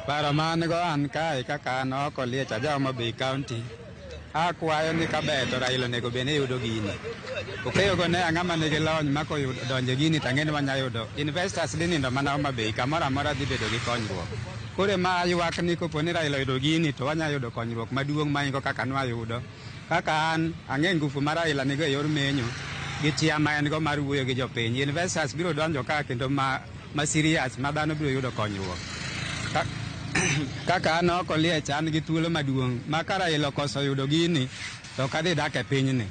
Paro ma an go an kae kaka an oko Liech aja Homa Bay County, akwayo ni kaber to Raila onego bed ni yudo gini. Okeyo go ne ang'ama nigi lony ma koyudo donjo e gini to ang'e ni wanya yudo investors dhi nindo mana Homa Bay kamoro amora dhi bedo gi konyruok. Koro ema aywak ni kopo ni Raila oyudo gini to wanya yudo konyruok maduong' maingo kaka nwayudo. Kaka an ang'e ngufu ma Raila nigo e yor menyo gi chia ma en go mar wuoyo gi jopiny. Investors biro donjo ka kendo ma serious ma dhano biro yudo konyruok. Kaka an oko Liech an gi thuolo maduong' ma ka Raila okoso yudo gini to ok adhi dak e pinyni.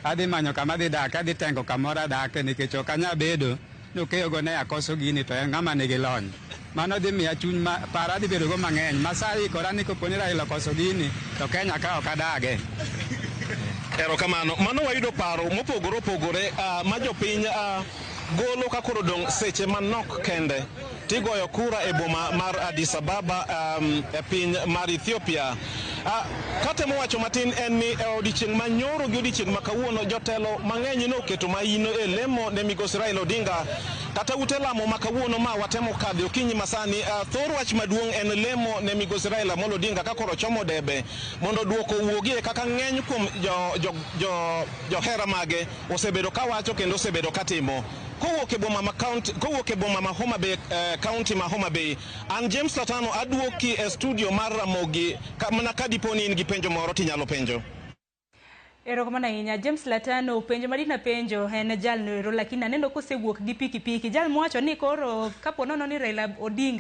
Adhi manyo kama adhi dake, adhi tengo kamoro adake nikech ok anyal bedo ni Okeyo go ne akoso gini to en ng'ama nigi lony. Mano dhi miya chuny ma paro adhi bedo go mang'eny ma sa ikora ni kopo ni Raila okoso gini to Kenya ka ok adage. Erokamano. Mano wayudo paro mopogore opogore ma jopiny golo ka koro odong' seche manok kende tigoyo kura e boma mar Addis Ababa e piny mar Ethiopia. Katemo wacho matin en ni e odiechieng' ma nyoro gi odiechieng' ma kawuono jotelo mang'eny noketo maino e lemo ne migosi Raila Odinga kata ute lamo ma kawuono ma watemo kadhe okinyi masani. Thor wach maduong' en lemo ne migosi Raila Amolo Odinga ka koro chomo debe mondo duoko owuogie kaka ng'eny kuom johera mage osebedo kawacho kendo osebedo katimo. Kowuok e boma ma county, kowuok e boma ma Homa Bay, county ma Homa Bay, an James Latano aduoki e studio mar Ramogi mana ka dipo ni in gi penjo moro tinyalo penjo. Erokamano ahinya James Latano. Penjo madina penjo en jalno ero, lakini aneno kosewuok gi pikipiki. Jal mowacho ni koro kapo nono ni Raila Odinga